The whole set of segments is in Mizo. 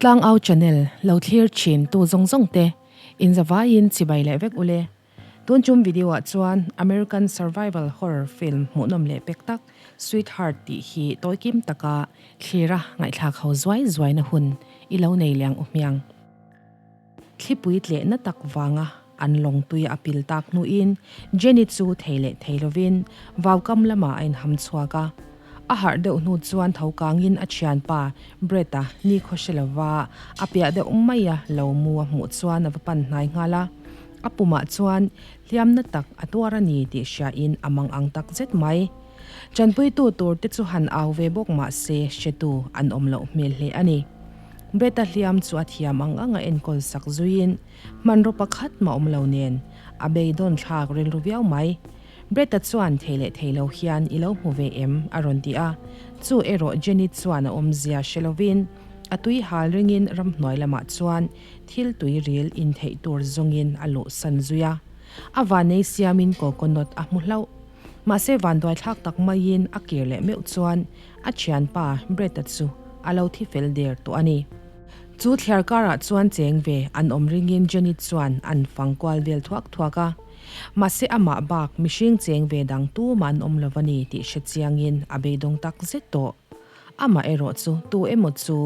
Tlangau channel lo thlir thin tu zawng zawng te in zavaiin chibai leh vek ule. Tun chum video ah chuan American survival horror film hmuhnawm leh pek tak Sweetheart tih hi tawikim taka thlira ngaihthlak ho zuai zuaina hun i lo nei liang u hmiang. Thlipui tlehna tak vanga an lawng tui a pil tak hnuin Jenny chu thei leh thei lovin vaukam lamah a inham chhuak a. A harh deuh hnu chuan tho kangin a thianpa Brett-a nikhaw hre lova a piah deuh maia lo mu a hmuh chuan a va pan hnai nghal a. A pumah chuan hliamna tak a tuar a ni tih hriain a mang ang tak zet mai. Chanpuitu tur te chu han au ve bawk mah se hretu an awm loh hmel hle a ni. Brett-a hliam chu a thiam ang ang a enkawl sak zuiin hmanraw pakhat mah awm lo nen a beidawn thlak rilru viau mai. Brett-a chuan thei leh thei lo hian i lo hmu ve em? a rawn ti a, chu erawh Jenny chuan a awmzia hre lovin a tui hal ringin ramhnuai lamah chuan thil tui ril intheih tur zawngin a luhsan zui a. A vanei siamin coconut a hmu hlauh. Mahse vanduaithlak tak maiin a kir leh meuh chuan a thianpa Brett-a chu a lo thi fel der tawh a ni. Chu thliar karah chuan cheng ve an awm ringin Jenny chuan an fang kual vel thuak thuak a. Mahse amah bak mihring cheng ve dang tumah an awm lo a ni tih hre chiangin a beidawng tak zet tawh. Amah erawh chu tu emaw chu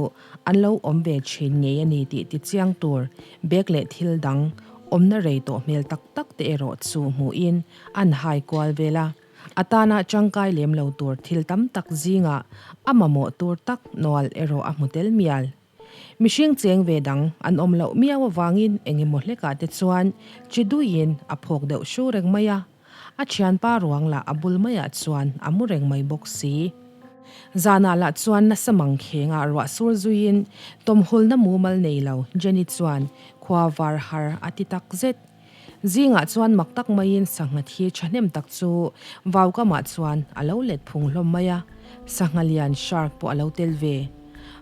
an lo awm ve thin ngei a ni tih tichiang tur bag leh thil dang awmna rei tawh hmel tak tak te erawh chu hmuhin an hai kual vel a. A tana tangkai lem lo tur thil tam tak zingah a mamawh tur tak nual erawh a hmu tel mial. Mihring cheng ve dang an awm loh miau avangin eng emaw hlekah te chuan chi duiin a phawk deuh hru reng mai a. A thianpa ruang lah a bul maiah chuan a mu reng mai bawk si. Zanah lah chuan nasa mang khengah ruah sur zuiin tawmhulna mumal nei lo Jenny chuan khua var har a ti tak zet. Zingah chuan mak tak maiin sangha thi thahnem tak chu vaukamah chuan a lo let phung hlawm mai a, sangha lian shark pawh a lo tel ve.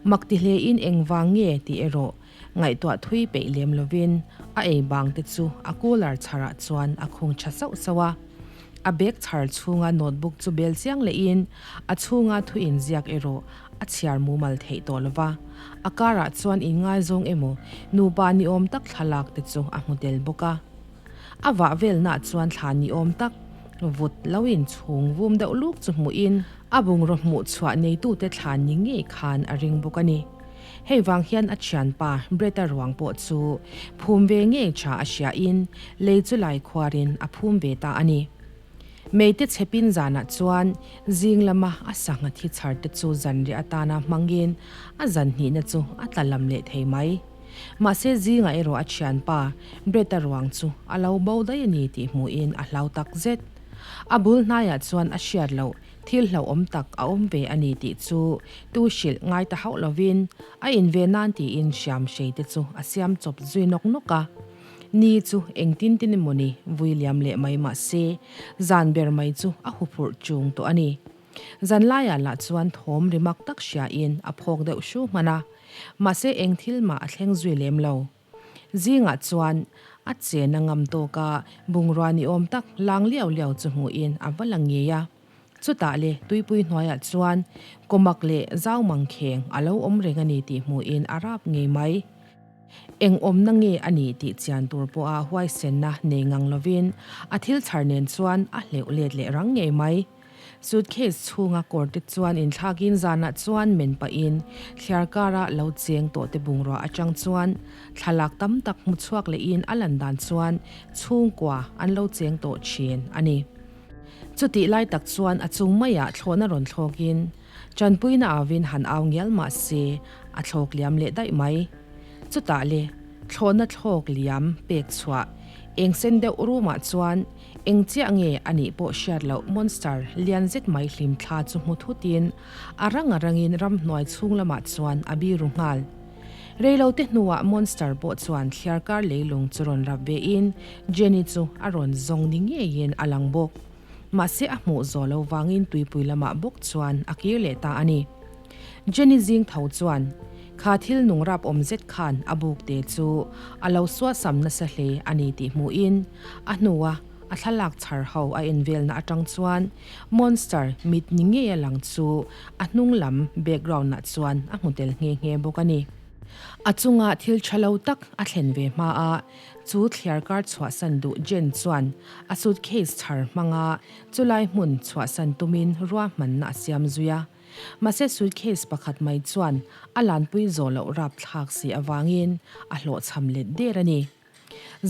Mak ti hlein engvang nge tih erawh Ngaihtuah thui peih lem lovin a ei bang te chu a cooler chharah chuan a khung tha sauh sauh a. A bag chhar chhunga notebook chu bel chiang lehin a chhunga thu inziak erawh a chhiar mumal theih tawh lova. A karah chuan inngaizawng emaw nupa ni awm tak thlalak te chu a hmu tel bawk a. A vah velnah chuan thla ni awm tak vut lo inchhung vum deuh luk chu hmuhin a bungraw hmuh chhuah neitute thla ni ngei khan a ring bawk a ni. Hei vang hian a thianpa Brett-a ruang pawh chu phum ve ngei tha a hriain lei chu lai khuarin a phum ve ta a ni. Meite chhepin zanah chuan zing lama a sangha thi chhar te chu zanriah atana hmangin a zan hnihna chu a tla lam leh thei mai. Mahse zingah erawh a thianpa Brett-a ruang chu a lo bo daih a ni tih hmuhin a hlau tak zet. A bul hnaiah chuan a hriat loh Thil hlauhawm tak a awm ve a ni tih chu tu hrilh ngai ta hauh lovin a inve nan tiin hriam hrei te chu a siam chawp zui nawk nawk a. Ni chu engtin tin emaw ni vui liam leh mai mah se zan ber mai chu a huphurh chung tawh a ni. Zan laiah lah chuan thawm ri mak tak hriain a phawk deuh hru hman a, mahse eng thil mah a thleng zui lem lo. Zingah chuan a chen a ngam tawk a, bungrua ni awm tak lang liau liau chu hmuhin a va la ngei a. Chutah le tuipui hnuaiah chuan kawmak leh zau mangkheng a lo awm reng a ni tih hmuhin a rap ngei mai. Eng awmna nge a nih tih chian tur pawha huaisenna nei ngang lovin a thil chhar nen chuan a hleuh let leh rang ngei mai. Suitcase chhunga kawr te chuan inthlakin zanah chuan men pahin thliar kara lo cheng tawh te bungrua atang chuan thlalak tam tak hmu chhuak lehin a lan dan chuan chhungkua an lo cheng tawh thin a ni. Chutih lai tak chuan a chung maiah thlawhna rawn thlawkin tanpuina avin han au ngial mah se a thlawk liam leh daih mai. Chutah le thlawhna thlawk liam pek chhuah eng sen deuh room-ah chuan Eng chiah nge a nih pawh hriat loh monster lian zet mai hlim thla chu hmu thutin a rang a rangin ramhnuai chhung lamah chuan a biru nghal. Reilote hnuah monster pawh chuan thliarkar leilung chu rawn rap vein Jenny chu a rawn zawng ni ngeiin a lang bawk. Mahse a hmuh zawh lo vangin tuipui lamah bawk chuan a kir leh ta a ni. Jenny zing tho chuan kha thil nung rap awm zet khan a buk te chu a lo suasam nasa hle a ni tih hmuhin a hnua a thlalak chhar ho a envelna atang chuan monster mit ni ngei a lang chu a hnung lam background ah chuan a hmu tel nghe nghe bawk a ni. A chunga thil tha lo tak a thlen ve hma a, chu thliarkar chhuahsan duh Jen chuan a suitcase chhar hmanga chulai hmun chhuahsan tumin ruahmanna a siam zui a. Mahse suitcase pakhat mai chuan a lanpui zawh loh rapthlak si avangin a hlawhchham let der a ni.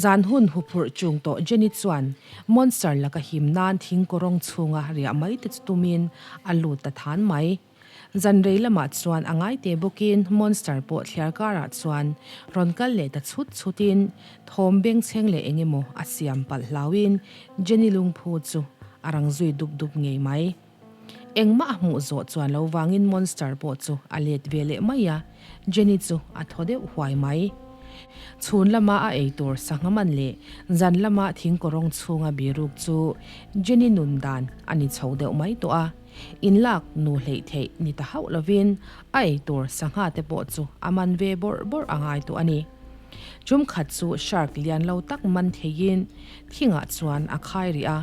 Zan hun huphurh chung tawh Jenny chuan monster laka him nan thing kawrawng chhunga riah mai te chu tumin a lut ta than mai. Zan rei lamah chuan a ngai te bawkin monster pawh thliar karah chuan rawn kal leh ta chhut chhutin thawm bengchheng leh eng emaw a siam palh hlauhin Jenny lungphu chu a rang zui dup dup ngei mai. Engmah a hmuh zawh chuan lo vangin Monster pawh chu a let ve leh mai a, Jenny chu a thaw deuh huai mai. Chhun lama a ei tur sangha man leh zan lama thing kawrawng chhunga biruk chu Jenny nun dan a ni chho deuh mai tawh a, inlak nu hleih theih ni ta hauh lovin a ei tur sangha te pawh chu a man ve bawrh bawrh a ngai tawh a ni. Tum khat chu shark lian lo tak man theiin Thingah chuan a khai rih a,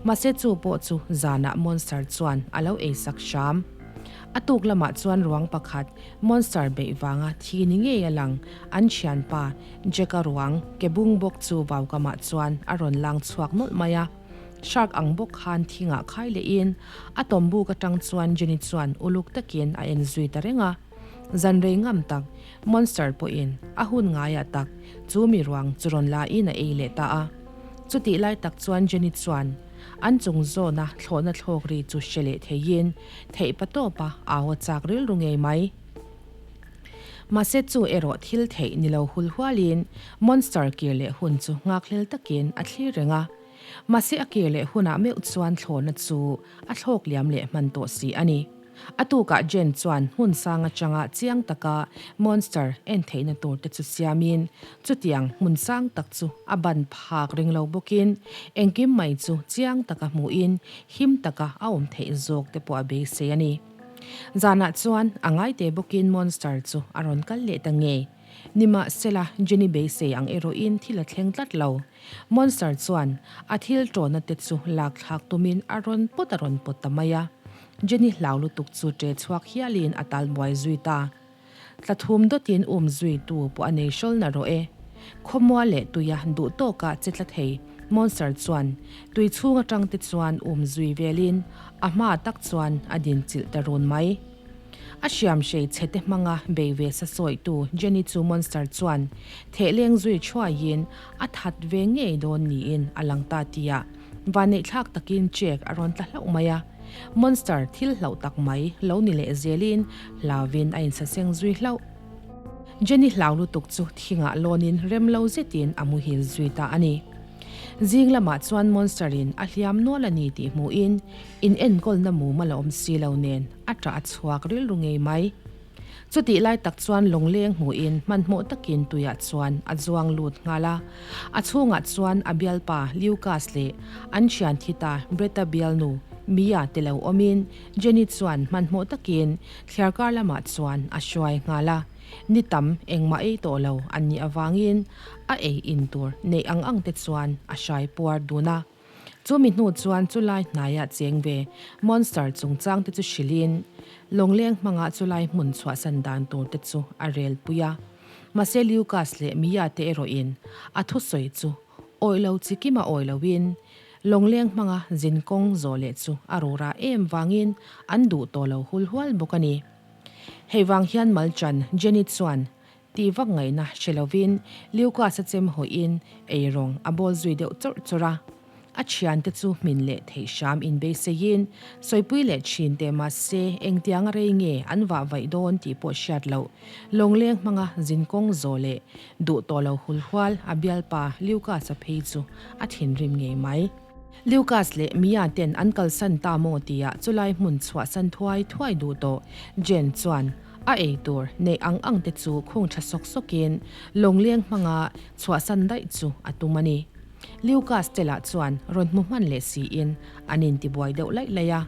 mahse chu pawh chu zanah Monster chuan a lo eisak hram. A tuk lamah chuan ruang pakhat Monster beih vanga thi ni ngei a lang, an thianpa Jack-a ruang ke bung bawk chu vaukamah chuan a rawn lang chhuak nawlh mai a. Shark ang bawk khan thingah khai lehin a tawmbuk atang chuan Jenny chuan uluk takin a en zui ta reng a. Zan rei ngam tak Monster pawhin a hun ngaiah tak chu mi ruang chu rawn la in a ei leh ta a. Chutih lai tak chuan Jenny chuan an chung zawna thlawhna thlawk ri chu hre leh theiin theih pa tawpa au a chak rilru ngei mai. Mahse chu erawh thil theih ni lo hul hualin Monster kir leh hun chu nghakhlel takin a thlir reng a. Mahse a kir leh hunah meuh chuan thlawhna chu a thlawk liam leh hman tawh si a ni. A tukah Jen chuan hmun sang atanga chiang taka monster en theihna tur te chu siamin chutiang hmun sang tak chu a ban phak ring lo bawkin engkim mai chu chiang taka hmuhin him taka a awm theih zawk te pawh a beisei a ni. Zanah chuan a ngaite bawkin monster chu a rawn kal leh ta ngei. Nimahsela Jenny beisei ang erawhin thil a thleng tlat lo. Monster chuan a thil tawna te chu lak thlak tumin a rawn pawt a rawn pawt ta mai a. Jenny hlau lutuk chu ṭe chhuak hialin a tal buai zui ta. Tla thum dawtin um zui tu pawh a nei hrawl na rawh e. Khawmual leh tuia duh tawka che tla thei Monster chuan tui chhung aṭang te chuan um zui velin a hma tak chuan a din chilh ta run mai. A hriam hrei chhe te hmanga bei ve sa sawitu Jenny chu Monster chuan theh leng zui thuaiin a that ve ngei dawn niin a lang ta tia vanneihthlak takin check a rawn tla hlauh mai a. Monster thil hlauh tak mai lo ni leh zelin hlauvin a insaseng zui hlauh. Jenny hlau lutuk chu thingah lawnin rem lo zetin a muhil zui ta a ni. Zing lamah chuan Monster in a hliam nual a ni tih hmuhin in enkawlna mumal a awm si lo nen a ṭah a chhuak rilru ngei mai. Chutih lai tak chuan lawngleng hmuhin hmanhmawh takin tuiah chuan a zuang lut nghal a. A chhungah chuan a bialpa Lucas leh an thian thi ta Bretta bialnu Mia te lo awmin Jenny chuan hmanhmawh takin thliarkar lamah chuan a hruai nghal a. Ni tam engmah ei tawh lo an nih avangin a ei in tur neih ang ang te chuan a hrai puar dun a. Chumi hnu chuan chulai hnaiah cheng ve monster chungchang te chu hrilhin lawngleng hmanga chulai hmun chhuahsan dan tur te chu a rel pui a. Mahse Lucas leh Mia te erawhin a thusawi chu awih lo chi kima awih loin lawngleng hmanga zin kawng zawh leh chu a rura em vangin an duh tawh lo hul hual bawk a ni. Hei vang hian Malchan Jenny chuan Tih vak ngaihna hre lovin Lucas-a chem hawiin eirawng a bawl zui deuh chawrh chawrh a. A thiante chu hmin leh theih hram inbeiseiin sawipui leh thin teh mahse engtianga rei nge an vah vaih dawn tih pawh hriat loh lawngleng hmanga zinkawng zawh leh duh tawh lo hulhual a bialpa Lucas-a phei chu a thinrim ngei mai. Lucas leh Mia ten an kalsan ta maw tia chulai hmun chhuahsan thuai thuai duh tawh Jen chuan a ei tur neih ang ang te chu khung tha sawk sawkin lawngleng hmanga chhuahsan daih chu a tum a ni. Lucas te lah chuan rawn hmu hman leh siin an intibuai deuh laih laih a,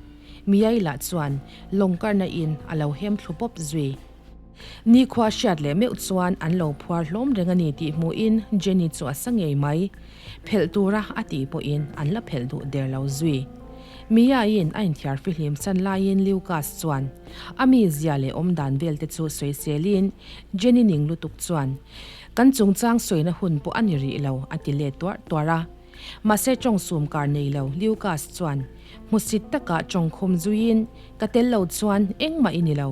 Mia-i lah chuan lawng karna in a lo hem thlu pawp zui. Nikhua hriat leh meuh chuan an lo phuar hlawm reng a ni tih hmuhin Jenny chu a sa ngei mai. Phelh tura a tih pawhin an la phelh duh der lo zui. Mia-in a inthiar fihlim san laiin Lucas chuan a mizia leh awmdan vel te chu sawiselin Jenny ning lutuk chuan Kan chungchang sawina hun pawh a ni rih lo a ti let tuarh tuarh a. Mahse tawng sum kar nei lo Lucas chuan hmusit takah tawng khum zuiin Ka tel lo chuan engmah i ni lo,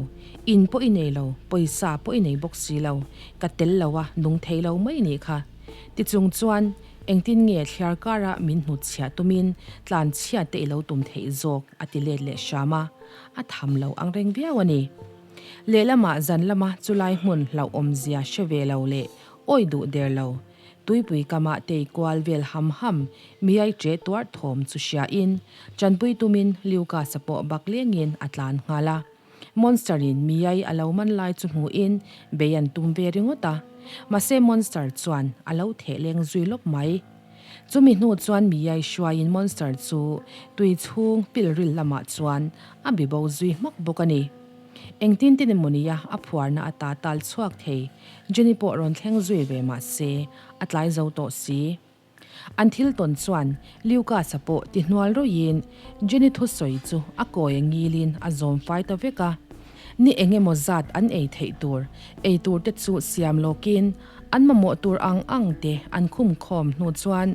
in pawh i nei lo, pawisa pawh i nei bawk si lo, ka tel lo a nung thei lo mai nih kha. Tichung chuan engtin nge thliar kara min hnutchhiah tumin tlan chhiat te i lo tum theih zawk a ti let leh hram a, a tham lo ang reng viau a ni. Lehlamah zan lama chulai hmun hlauhawmzia hre ve lo leh awi duh der lo, tuipui kamah tei kual vel ham ham miai che tuar thawm chu hriain chanpui tumin Lucas-a pawh bak lengin a tlan nghal a. Monster in miai a lo man lai chu hmuhin bei an tum ve ringawt a, mahse Monster chuan a lo theh leng zui lawp mai. Chumi hnu chuan miai hruaiin Monster chu tui chhung pilril lamah chuan a bibo zui hmak bawk a ni. Engtin tin emaw nia a phuarna ata tal chhuak thei Jenny pawh rawn thleng zui ve mah se a tlai zo tawh si. An thil tawn chuan Lucas-a pawh ti hnual rawih in Jenny thusawi chu a kawi a ngil in a zawm fai ta vek a. Ni eng emaw zat an ei theih tur ei tur te chu siam lawk in an mamawh tur ang ang te an khum khawm hnu chuan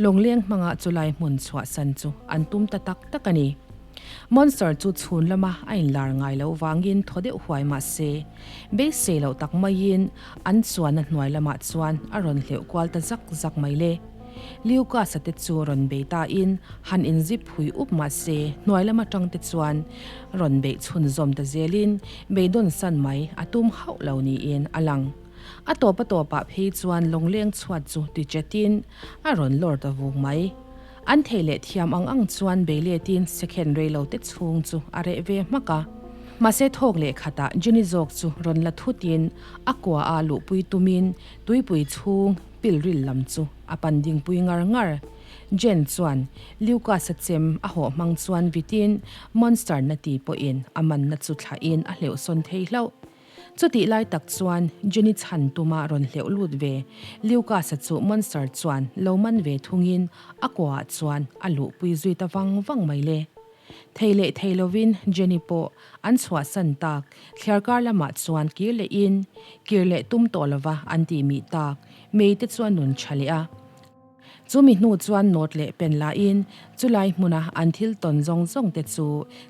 lawngleng hmanga chulai hmun chhuahsan chu an tum ta tak tak a ni. Monster chu chhun lama a inlar ngai loh vangin thaw deuh huai mah se, beisei loh tak maiin an chuanna hnuai lamah chuan a rawn hleuh kual ta zak zak mai le. Lucas-a te chu rawn bei tain han inzip phui up mah se, hnuai lam atang te chuan rawn beih chhunzawm ta zelin beidawn san mai a tum hauh lo niin a lang. A tawp a tawpah phei chuan lawngleng chhuat chu tichetin a rawn lawr ta vung mai. An thei leh thiam ang ang chuan bei letin second rei lo te chhung chu a reh ve hmak a. Mahse thawk leh khatah Jenny zawk chu rawn la thutin a kua a luhpui tumin tuipui chhung pilril lam chu a pan dingpui ngar ngar. Jen chuan Lucas-a chem a hawh hmang chuan vitin Monster na ti pawhin a manna chu thlahin a hleuhsawn thei hlauh. Chutih lai tak chuan Jenny chhan tuma rawn hleuh lut ve Lucas-a chu Monster chuan lo man ve thungin a kuaah chuan a luhpui zui ta vang vang mai le. Thei leh thei lovin Jenny pawh an chhuahsan tak thliarkar lamah chuan kir lehin kir leh tum tawh lova an tih mih tak May te chu a nun tha leh a. Chumi hnu chuan nawt leh pen lahin chulai hmuna an thil tawn zawng zawng te chu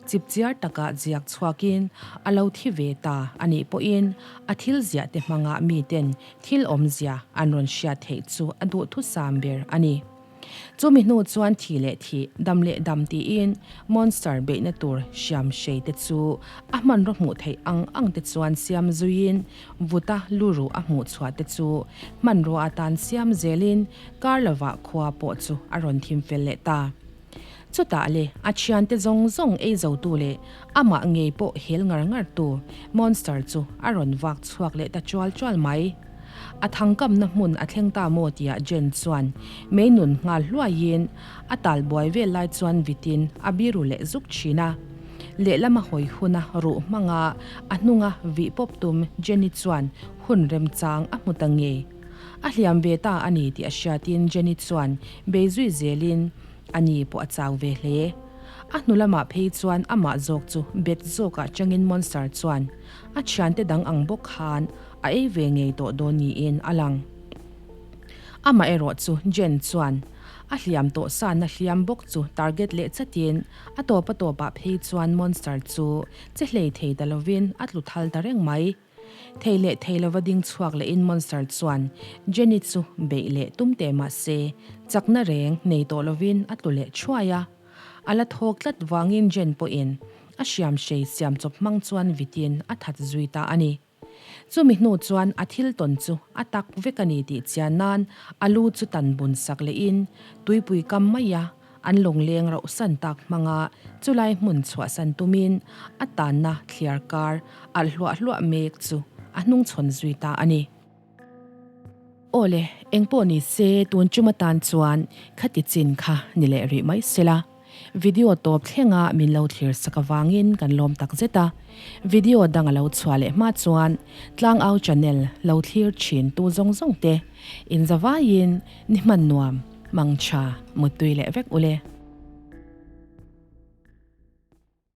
chipchiar taka ziak chhuakin a lo thi ve ta a nih pawhin a thil ziah te hmanga miten thil awmzia an rawn hriat theih chu a duhthusam ber a ni. Chumi hnu chuan thi leh thih, dam leh dam tiin monster beihna tur hriam hrei te chu a hmanraw hmuh theih ang ang te chuan siam zuiin Vuta luruh a hmuh chhuah te chu hmanrua atan siam zelin kar lovah khua pawh chu a rawn thim fel leh ta. Chutah le a thiante zawng zawng ei zotu leh amah ngei pawh hel ngar ngar tu Monster chu a rawn vak chhuak leh ta chual chual mai. A thangkamna hmun a thleng ta maw tia Jen chuan mei nun nghal hluaiin a tal buai vel lai chuan vitin a biru leh zuk thin a. Lehlama hawi huna ruh hmanga a hnunga vih pawp tum Jenny chuan hun remchang a hmu ta ngei. A hliam ve ta a ni tih a hriatin Jenny chuan bei zui zelin a ni pawh a chau ve hle. A hnu lamah phei chuan amah zawk chu bet zawkah changin Monster chuan a thiante dang ang bawk khan a ei ve ngei tawh dawn niin a lang. Amaherawh chu Jen chuan a hliam tawh sana hliam bawk chu target leh chatin A tawp a tawpah phei chuan Monster chu che hlei thei ta lovin a tlu thal ta reng mai. Thei leh thei lova ding chhuak lehin Monster chuan Jenny chu beih leh tum teh mah se chakna reng nei tawh lovin a tlu leh thuai a. A la thawk tlat vangin Jen pawhin a hriam hrei siam chawp hmang chuan vitin a that zui ta a ni. Chumi hnu chuan a thil tawn chu a tak vek a ni tih chian nan a lu chu tan bun sak lehin tuipui kam mai a, an lawngleng rauh san tak hmanga chulai hmun chhuahsan tumin a tanna thliar kar alh hluah hluah mek chu a hnungchhawn zui ta a ni. Aw le, engpawh ni se tun tum atan chuan khati chin kha ni leh rih mai sela. Video tawp thlenga min lo thlir sak avangin kan lawm tak zet a. Video dang a lo chhuah leh hma chuan Tlangau channel lo thlir thin tu zawng zawng te inzavaiin ni hman nuam, mangtha, muttui leh vek ule.